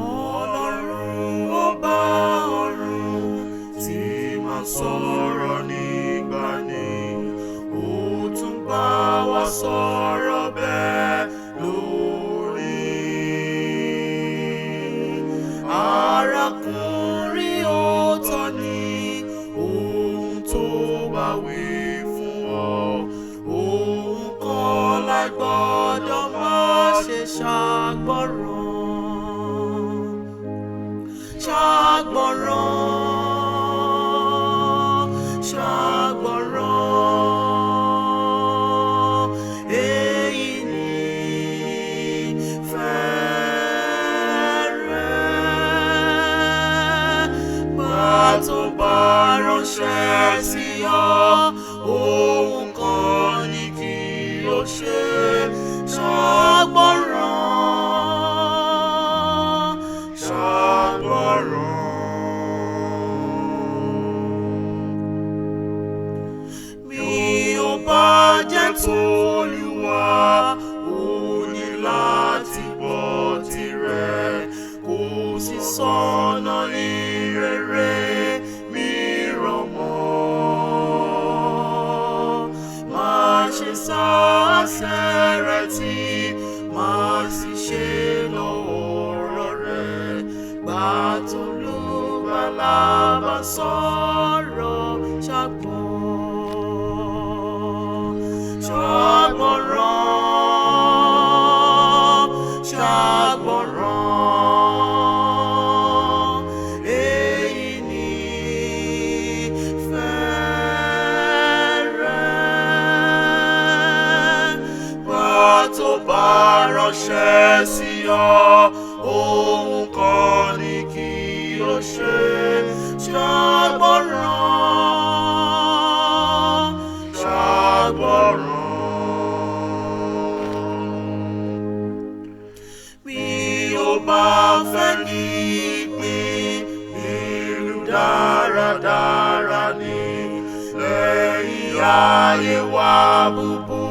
Bọ́lọ́run ọba ọ̀run tí máa sọ̀rọ̀ nígbà ni ó tún bá wa sọ̀rọ̀ bẹ́ẹ̀ lórí. Arákùnrin òótọ́ ni ohun tó bá wí fún ọ, òun kọ́ la gbọ́dọ̀ máa ṣe ṣàgbọ́ràn ṣàgbọ̀ràn ṣàgbọ̀ràn èyí ni fẹ́rẹ̀ gbà tó bá ránṣẹ́ sí ọ ohun kan ní kí o ṣe ṣàgbọ̀ràn ṣàgbọ̀ràn. Mi ò bá jẹ́ tOlúwa, ó ní láti gbọ́ tirẹ̀, kò sì sọ́nà ìrere mìíràn mọ́. Má ṣe sá àsẹ̀rẹ̀ tí má sì ṣe lọ ọ̀rọ̀ rẹ̀, gbà t'Olùgbàlà bá sọ̀rọ̀ ṣàgbọ́n. Ṣàgbọ́ràn, ṣàgbọ́ràn, èyí ni fẹ́rẹ̀. Gbà tó bá ránṣẹ́ sí ọ, ohun kan ní kí o ṣe ṣàgbọ́ràn, ṣàgbọ́ràn. Bí o bá fẹ́ ní ìpín ìlú dáradára ní lẹ́yìn ayé wa búburú.